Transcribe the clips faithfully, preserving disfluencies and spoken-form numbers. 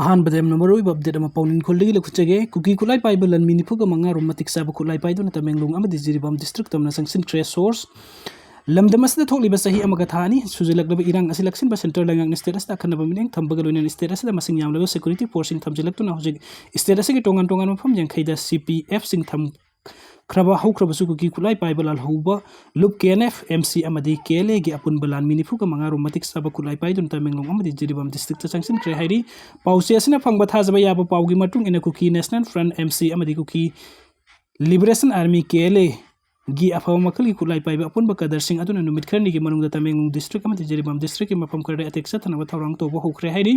ꯑꯍꯥꯟꯕꯗ ꯌꯥꯝꯅ ꯃꯔꯨꯑꯣꯏꯕ ꯑꯞꯗꯦꯠ ꯑꯃ ꯄꯥꯎꯅꯤꯡꯈꯣꯜꯗꯒꯤ ꯂꯧꯈꯠꯆꯒꯦ꯫ ꯀꯨꯀꯤ ꯈꯨꯠꯂꯥꯏ ꯄꯥꯏꯕ ꯂꯥꯟꯃꯤ ꯅꯤꯐꯨꯒ ꯃꯉꯥ ꯔꯣꯝ ꯃꯇꯤꯛ ꯆꯥꯕ ꯈꯨꯠꯂꯥꯏ ꯄꯥꯏꯗꯨꯅ ꯇꯃꯦꯡꯂꯣꯡ ꯑꯃꯗꯤ ꯖꯤꯔꯤꯕꯥꯝ ꯗꯤꯁꯇ꯭ꯔꯤꯛ ꯇꯝꯅ ꯆꯪꯁꯤꯟꯈ꯭ꯔꯦ꯫ ꯁꯣꯔꯁ: ꯂꯝꯗꯝ ꯑꯁꯤꯗ ꯊꯣꯛꯂꯤꯕ ꯆꯍꯤ ꯑꯃꯒ ꯊꯥ ꯑꯅꯤ ꯁꯨꯖꯤꯜꯂꯛꯂꯕ ꯏꯔꯥꯡ ꯑꯁꯤ ꯂꯥꯛꯁꯤꯟꯕ ꯁꯦꯟꯇꯔ ꯂꯩꯉꯥꯛꯅ ꯁ꯭ꯇꯦꯠ ꯑꯁꯤꯗ ꯑꯈꯟꯅꯕ ꯃꯤꯠꯌꯦꯡ ꯊꯝꯕꯒ ꯂꯣꯏꯅꯅ ꯁ꯭ꯇꯦꯠ ꯑꯁꯤꯗ ꯃꯁꯤꯡ ꯌꯥꯝꯂꯕ ꯁꯦꯀ꯭ꯌꯨꯔꯤꯇꯤ ꯐꯣꯔꯁꯁꯤꯡ ꯊꯝꯖꯤꯜꯂꯛꯇꯨꯅ ꯍꯧꯖꯤꯛ ꯁ꯭ꯇꯦꯠ ꯑꯁꯤꯒꯤ ꯇꯣꯉꯥꯟ ꯇꯣꯉꯥꯟꯕ ꯃꯐꯝ ꯌꯥꯡꯈꯩꯗ ꯁꯤ ꯄꯤ ꯑꯦꯐꯁꯤꯡ ꯊꯝꯈ꯭ꯔꯕ ꯍꯧꯈ꯭ꯔꯕꯁꯨ ꯀꯨꯀꯤ ꯈꯨꯠꯂꯥꯏ ꯄꯥꯏꯕ ꯂꯥꯜꯍꯧꯕ ꯂꯨꯞ ꯀꯦ ꯑꯦꯟ ꯑꯦꯐ, ꯑꯦꯝ ꯁꯤ ꯑꯃꯗꯤ ꯀꯦ ꯑꯦꯜ ꯑꯦꯒꯤ ꯑꯄꯨꯟꯕ ꯂꯥꯟꯃꯤ ꯅꯤꯐꯨꯒ ꯃꯉꯥ ꯔꯣꯝ ꯃꯇꯤꯛ ꯆꯥꯕ ꯈꯨꯠꯂꯥꯏ ꯄꯥꯏꯗꯨꯅ ꯇꯃꯦꯡꯂꯣꯡ ꯑꯃꯗꯤ ꯖꯤꯔꯤꯕꯥꯝ ꯗꯤꯁꯇ꯭ꯔꯤꯛꯇ ꯆꯪꯁꯤꯟꯈ꯭ꯔꯦ ꯍꯥꯏꯔꯤ꯫ ꯄꯥꯎꯆꯦ ꯑꯁꯤꯅ ꯐꯪꯕ ꯊꯥꯖꯕ ꯌꯥꯕ ꯄꯥꯎꯒꯤ ꯃꯇꯨꯡ ꯏꯟꯅ ꯀꯨꯀꯤ ꯅꯦꯁꯅꯦꯜ ꯐ꯭ꯔꯟꯠ, ꯑꯦꯝ ꯁꯤ ꯑꯃꯗꯤ Kuki liberation army, K L A ꯒꯤ ꯑꯐꯕ ꯃꯈꯜꯒꯤ ꯈꯨꯠꯂꯥꯏ ꯄꯥꯏꯕ ꯑꯄꯨꯟꯕ ꯀꯗꯔꯁꯤꯡ ꯑꯗꯨꯅ ꯅꯨꯃꯤꯠ ꯈꯔꯅꯤꯒꯤ ꯃꯅꯨꯡꯗ ꯇꯃꯦꯡꯂꯣꯡ ꯗꯤꯁꯇ꯭ꯔꯤꯛ ꯑꯃꯗꯤ ꯖꯤꯔꯤꯕꯥꯝ ꯗꯤꯁꯇ꯭ꯔꯤꯛꯀꯤ ꯃꯐꯝ ꯈꯔꯗ ꯑꯦꯇꯦꯛ ꯆꯠꯊꯅꯕ ꯊꯧꯔꯥꯡ ꯇꯧꯕ ꯍꯧꯈ꯭ꯔꯦ ꯍꯥꯏꯔꯤ꯫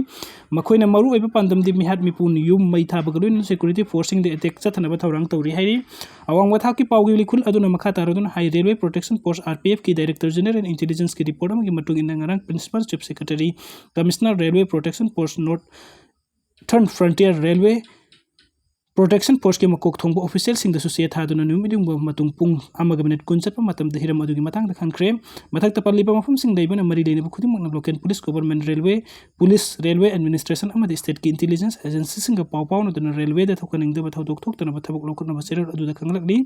ꯃꯈꯣꯏꯅ ꯃꯔꯨꯑꯣꯏꯕ ꯄꯥꯟꯗꯝꯗꯤ ꯃꯤꯍꯥꯠ ꯃꯤꯄꯨꯟ, ꯌꯨꯝ ꯃꯩ ꯊꯥꯕꯒ ꯂꯣꯏꯅꯅ ꯁꯦꯀ꯭ꯌꯨꯔꯤꯇꯤ ꯐꯣꯔꯁꯁꯤꯡꯗ ꯑꯦꯇꯦꯛ ꯆꯠꯊꯅꯕ ꯊꯧꯔꯥꯡ ꯇꯧꯔꯤ ꯍꯥꯏꯔꯤ꯫ ꯑꯋꯥꯡꯕ ꯊꯥꯛꯀꯤ ꯄꯥꯎꯒꯤ ꯂꯤꯈꯨꯜ ꯑꯗꯨꯅ ꯃꯈꯥ ꯇꯥꯔꯗꯨꯅ ꯍꯥꯏ, railway protection force, R P ꯑꯦꯐꯀꯤ ꯗꯥꯏꯔꯦꯛꯇꯔ ꯖꯦꯅꯔꯦꯜ ꯏꯟꯇꯦꯂꯤꯖꯦꯟꯁꯀꯤ ꯔꯤꯄꯣꯔꯠ ꯑꯃꯒꯤ ꯃꯇꯨꯡ ꯏꯟꯅ ꯉꯔꯥꯡ principal chief secretary, commissioner, railway protection force, northern frontier railway protection ꯐꯣꯔꯁꯀꯤ ꯃꯀꯣꯛ ꯊꯣꯡꯕ ꯑꯣꯐꯤꯁꯤꯌꯦꯜꯁꯤꯡꯗꯁꯨ ꯆꯦ ꯊꯥꯗꯨꯅ ꯅꯨꯃꯤꯠ ꯌꯨꯡꯕ ꯃꯇꯨꯡ ꯄꯨꯡ ꯑꯃꯒ ꯃꯤꯅꯤꯠ ꯀꯨꯟ ꯆꯠꯄ ꯃꯇꯝꯗ ꯍꯤꯔꯝ ꯑꯗꯨꯒꯤ ꯃꯇꯥꯡꯗ ꯈꯪꯈ꯭ꯔꯦ꯫ ꯃꯊꯛꯇ ꯄꯜꯂꯤꯕ ꯃꯐꯝꯁꯤꯡ ꯂꯩꯕꯅ ꯃꯔꯤ ꯂꯩꯅꯕ ꯈꯨꯗꯤꯡꯃꯛꯅ local police, government railway, police, railway administration ꯑꯃꯗꯤ ꯁ꯭ꯇꯦꯠꯀꯤ ꯏꯟꯇꯦꯂꯤꯖꯦꯟꯁ ꯑꯦꯖꯦꯟꯁꯤꯁꯤꯡꯒ ꯄꯥꯎ ꯐꯥꯎꯅꯗꯨꯅ ꯔꯦꯜꯋꯦꯗ ꯊꯣꯛꯍꯟꯅꯤꯡꯗꯕ ꯊꯧꯗꯣꯛ ꯊꯣꯛꯇꯅꯕ ꯊꯕꯛ ꯂꯧꯈꯠꯅꯕ ꯆꯦꯔꯣꯜ ꯑꯗꯨꯗ ꯈꯪꯂꯛꯂꯤ꯫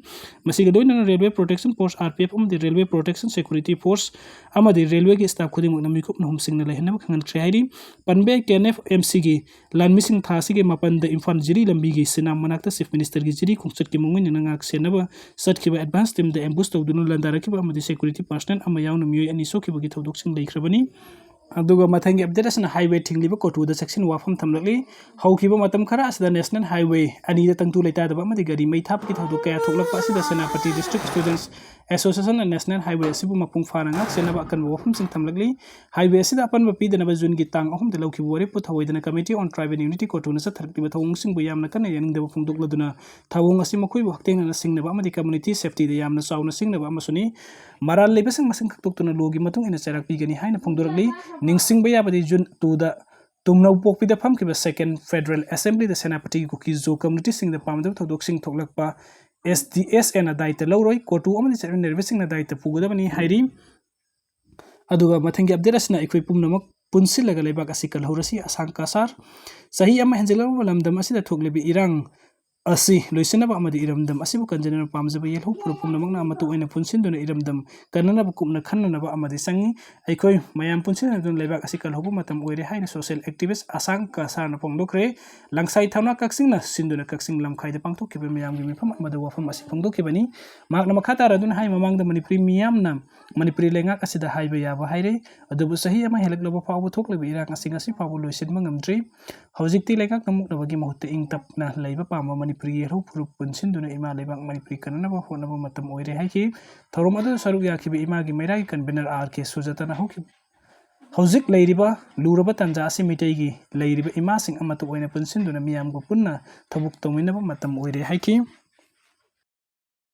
ꯃꯁꯤꯒ ꯂꯣꯏꯅꯅ railway protection force, R P F, ꯑꯃꯗꯤ ꯔꯦꯜꯋꯦ ꯄ꯭ꯔꯣꯇꯦꯛꯁꯟ ꯁꯦꯀ꯭ꯌꯨꯔꯤꯇꯤ ꯐꯣꯔꯁ ꯑꯃꯗꯤ ꯔꯦꯜꯋꯦꯒꯤ ꯁ꯭ꯇꯥꯐ ꯈꯨꯗꯤꯡꯃꯛꯅ ꯃꯤꯀꯨꯞꯅ ꯍꯨꯝꯁꯤꯡꯅ ꯂꯩꯍꯟꯅꯕ ꯈꯪꯍꯟꯈ꯭ꯔꯦ ꯍꯥꯏꯔꯤ꯫ ꯄꯟꯕ ꯌꯥꯏ, ꯀꯦ ꯑꯦꯟ ꯑꯦꯐ ꯑꯦꯝ ꯁꯤꯒꯤ ꯂꯥꯟꯃꯤꯁꯤꯡ ꯊꯥ ꯑꯁꯤꯒꯤ ꯃꯥꯄꯟꯗ ꯏꯝꯐꯥꯜ ꯖꯤꯔꯤ ꯂꯝꯕꯤꯒꯤ ꯁꯤꯅꯥꯝ ꯃꯅꯥꯛꯇ ꯆꯤꯐ ꯃꯤꯅꯤꯁꯇꯔꯒꯤ ꯖꯤꯔꯤ ꯈꯣꯡꯆꯠꯀꯤ ꯃꯇꯨꯡ ꯏꯟꯅ ꯉꯥꯛ ꯁꯦꯟꯅꯕ ꯆꯠꯈꯤꯕ ꯑꯦꯗꯚꯥꯟꯁ ꯇꯤꯝꯗ ꯑꯦꯝꯕꯨꯁ ꯇꯧꯗꯨꯅ ꯂꯥꯟꯗꯥꯔꯛꯈꯤꯕ ꯑꯃꯗꯤ ꯁꯦꯀ꯭ꯌꯨꯔꯤꯇꯤ ꯄꯥꯔꯁꯅꯦꯜ ꯑꯃ ꯌꯥꯎꯅ ꯃꯤꯑꯣꯏ ꯑꯅꯤ ꯁꯣꯛꯈꯤꯕꯒꯤ ꯊꯧꯗꯣꯛꯁꯤꯡ ꯂꯩꯈ꯭ꯔꯕꯅꯤ꯫ ꯑꯗꯨꯒ ꯃꯊꯪꯒꯤ ꯑꯞꯗꯦꯠ ꯑꯁꯤꯅ ꯍꯥꯏꯋꯦ ꯊꯤꯡꯂꯤꯕ ꯀꯣꯇꯨꯗ ꯆꯦꯛꯁꯤꯟ ꯋꯥꯐꯝ ꯊꯝꯂꯛꯂꯤ꯫ ꯍꯧꯈꯤꯕ ꯃꯇꯝ ꯈꯔ ꯑꯁꯤꯗ ꯅꯦꯁꯅꯦꯜ ꯍꯥꯏꯋꯦ ꯑꯅꯤꯗ ꯇꯪꯗꯨ ꯂꯩꯇꯥꯗꯕ ꯑꯃꯗꯤ ꯒꯥꯔꯤ ꯃꯩ ꯊꯥꯕꯒꯤ ꯊꯧꯗꯣꯛ ꯀꯌꯥ ꯊꯣꯛꯂꯛꯄ ꯑꯁꯤꯗ ꯁꯦꯅꯥꯄꯇꯤ ꯗꯤꯁꯇ꯭ꯔꯤꯛ ꯁ꯭ꯇꯨꯗꯦꯟꯠꯁ ꯑꯦꯁꯣꯁꯤꯌꯦꯁꯟꯅ ꯅꯦꯁꯅꯦꯜ ꯍꯥꯏꯋꯦ ꯑꯁꯤꯕꯨ ꯃꯄꯨꯡ ꯐꯥꯅ ꯉꯥꯛ ꯁꯦꯟꯅꯕ ꯑꯀꯟꯕ ꯋꯥꯐꯝꯁꯤꯡ ꯊꯝꯂꯛꯂꯤ꯫ ꯍꯥꯏꯋꯦ ꯑꯁꯤꯗ ꯑꯄꯟꯕ ꯄꯤꯗꯅꯕ ꯖꯨꯟꯒꯤ ꯇꯥꯡ ꯑꯍꯨꯝꯗ ꯂꯧꯈꯤꯕ ꯋꯥꯔꯦꯞꯄꯨ ꯊꯧꯑꯣꯏꯗꯅ Committee on Tribal Unity ꯀꯣꯇꯨꯅ ꯆꯠꯊꯔꯛꯂꯤꯕ ꯊꯧꯑꯣꯡꯁꯤꯡꯕꯨ ꯌꯥꯝꯅ ꯀꯟꯅ ꯌꯥꯅꯤꯡꯗꯕ ꯐꯣꯡꯗꯣꯛꯂꯗꯨꯅ ꯊꯧꯑꯣꯡ ꯑꯁꯤ ꯃꯈꯣꯏꯕꯨ ꯍꯛꯊꯦꯡꯅꯅ ꯁꯤꯡꯅꯕ ꯑꯃꯗꯤ ꯀꯝꯃ꯭ꯌꯨꯅꯤꯇꯤ ꯁꯦꯐꯇꯤꯗ ꯌꯥꯝꯅ ꯆꯥꯎꯅ ꯁꯤꯡꯅꯕ ꯑꯃꯁꯨꯅꯤ꯫ ꯃꯔꯥꯜ ꯂꯩꯕꯁꯤꯡ ꯃꯁꯤꯡ ꯈꯪꯗꯣꯛꯇꯨꯅ ꯂꯣꯒꯤ ꯃꯇꯨꯡ ꯏꯟꯅ ꯆꯩꯔꯥꯛ ꯄꯤꯒꯅꯤ ꯍꯥꯏꯅ ꯐꯣꯡꯗꯣꯔꯛꯂꯤ꯫ ꯅꯤꯡꯁꯤꯡꯕ ꯌꯥꯕꯗꯤ ꯖꯨꯟ ꯇꯨꯗ ꯇꯨꯝꯅꯧꯄꯣꯛꯄꯤꯗ ꯐꯝꯈꯤꯕ ꯁꯦꯀꯦꯟ ꯐꯦꯗꯔꯦꯜ ꯑꯦꯁꯦꯝꯕ꯭ꯂꯤꯗ ꯁꯦꯅꯥꯄꯇꯤꯒꯤ ꯀꯨꯀꯤ ꯖꯣ ꯀꯝꯃ꯭ꯌꯨꯅꯤꯇꯤꯁꯤꯡꯗ ꯄꯥꯝꯗꯕ ꯊꯧꯗꯣꯛꯁꯤꯡ ꯊꯣꯛꯂꯛꯄ ꯑꯦꯁ ꯗꯤ ꯑꯦꯁ ꯑꯦꯅ ꯗꯥꯏꯇ ꯂꯧꯔꯣꯏ, ꯀꯣꯇꯨ ꯑꯃꯗꯤ ꯆꯠꯃꯤꯟꯅꯔꯤꯕꯁꯤꯡꯅ ꯗꯥꯏꯇ ꯄꯨꯒꯗꯕꯅꯤ ꯍꯥꯏꯔꯤ꯫ ꯑꯗꯨꯒ ꯃꯊꯪꯒꯤ ꯑꯞꯗꯦꯠ ꯑꯁꯤꯅ ꯑꯩꯈꯣꯏ ꯄꯨꯝꯅꯃꯛ ꯄꯨꯟꯁꯤꯜꯂꯒ ꯂꯩꯕꯥꯛ ꯑꯁꯤ ꯀꯜꯍꯧꯔꯁꯤ꯫ ꯑꯁꯥꯡ ꯀꯁꯥꯔ꯫ ꯆꯍꯤ ꯑꯃ ꯍꯦꯟꯖꯤꯜꯂꯛꯂꯕ ꯂꯝꯗꯝ ꯑꯁꯤꯗ ꯊꯣꯛꯂꯤꯕ ꯏꯔꯥꯡ ꯑꯁꯤ ꯂꯣꯏꯁꯤꯟꯅꯕ ꯑꯃꯗꯤ ꯏꯔꯝꯗꯝ ꯑꯁꯤꯕꯨ ꯀꯟꯖꯅꯕ ꯄꯥꯝꯖꯕ ꯌꯦꯜꯍꯧ ꯐꯨꯔꯨꯞ ꯄꯨꯝꯅꯃꯛꯅ ꯑꯃꯠꯇ ꯑꯣꯏꯅ ꯄꯨꯟꯁꯤꯟꯗꯨꯅ ꯏꯔꯝꯗꯝ ꯀꯟꯅꯅꯕ ꯀꯨꯞꯅ ꯈꯟꯅꯅꯕ ꯑꯃꯗꯤ ꯆꯪꯏ꯫ ꯑꯩꯈꯣꯏ ꯃꯌꯥꯝ ꯄꯨꯟꯁꯤꯟꯅꯗꯨꯅ ꯂꯩꯕꯥꯛ ꯑꯁꯤ ꯀꯜꯍꯧꯕ ꯃꯇꯝ ꯑꯣꯏꯔꯦ ꯍꯥꯏꯅ social activist ꯑꯁꯥꯡ ꯀꯁꯥꯔꯅ ꯐꯣꯡꯗꯣꯛꯈ꯭ꯔꯦ꯫ ꯂꯪꯁꯥꯏ ꯊꯧꯅꯥ ꯀꯛꯆꯤꯡꯅ ꯁꯤꯟꯗꯨꯅ ꯀꯛꯆꯤꯡ ꯂꯝꯈꯥꯏꯗ ꯄꯥꯡꯊꯣꯛꯈꯤꯕ ꯃꯤꯌꯥꯝꯒꯤ ꯃꯤꯐꯝ ꯑꯃꯗ ꯋꯥꯐꯝ ꯑꯁꯤ ꯐꯣꯡꯗꯣꯛꯈꯤꯕꯅꯤ꯫ ꯃꯍꯥꯛꯅ ꯃꯈꯥ ꯇꯥꯔꯗꯨꯅ ꯍꯥꯏ, ꯃꯃꯥꯡꯗ ꯃꯅꯤꯄꯨꯔꯤ ꯃꯤꯌꯥꯝꯅ ꯃꯅꯤꯄꯨꯔꯤ ꯂꯩꯉꯥꯛ ꯑꯁꯤꯗ ꯍꯥꯏꯕ ꯌꯥꯕ ꯍꯥꯏꯔꯦ, ꯑꯗꯨꯕꯨ ꯆꯍꯤ ꯑꯃ ꯍꯦꯜꯂꯛꯂꯕ ꯐꯥꯎꯕ ꯊꯣꯛꯂꯤꯕ ꯏꯔꯥꯡ ꯑꯁꯤ ꯉꯁꯤ ꯐꯥꯎꯕ ꯂꯣꯏꯁꯤꯟꯕ ꯉꯝꯗ꯭ꯔꯤ꯫ ꯍꯧꯖꯤꯛꯇꯤ ꯂꯩꯉꯥꯛꯅ ꯃꯨꯛꯅꯕꯒꯤ ꯃꯍꯨꯠꯇ ꯏꯪ ꯇꯞꯅ ꯂꯩꯕ ꯄꯥꯝꯕ ꯃꯅꯤꯄꯨꯔꯤ ꯌꯦꯜꯍꯧ ꯐꯨꯔꯨꯞ ꯄꯨꯟꯁꯤꯟꯗꯨꯅ ꯏꯃꯥ ꯂꯩꯕꯥꯛ ꯃꯅꯤꯄꯨꯔꯤ ꯀꯟꯅꯅꯕ ꯍꯣꯠꯅꯕ ꯃꯇꯝ ꯑꯣꯏꯔꯦ ꯍꯥꯏꯈꯤ꯫ ꯊꯧꯔꯝ ꯑꯗꯨꯗ ꯁꯔꯨꯛ ꯌꯥꯈꯤꯕ ꯏꯃꯥꯒꯤ ꯃꯩꯔꯥꯒꯤ convener ꯑꯥꯔ ꯀꯦ ꯁꯨꯖꯥꯇꯥꯅ ꯍꯧꯈꯤꯕ ꯍꯧꯖꯤꯛ ꯂꯩꯔꯤꯕ ꯂꯨꯔꯕ ꯇꯥꯟꯖꯥ ꯑꯁꯤ ꯃꯤꯇꯩꯒꯤ ꯂꯩꯔꯤꯕ ꯏꯃꯥꯁꯤꯡ ꯑꯃꯠꯇ ꯑꯣꯏꯅ ꯄꯨꯟꯁꯤꯟꯗꯨꯅ ꯃꯤꯌꯥꯝꯒ ꯄꯨꯟꯅ ꯊꯕꯛ ꯇꯧꯃꯤꯟꯅꯕ ꯃꯇꯝ ꯑꯣꯏꯔꯦ ꯍꯥꯏꯈꯤ꯫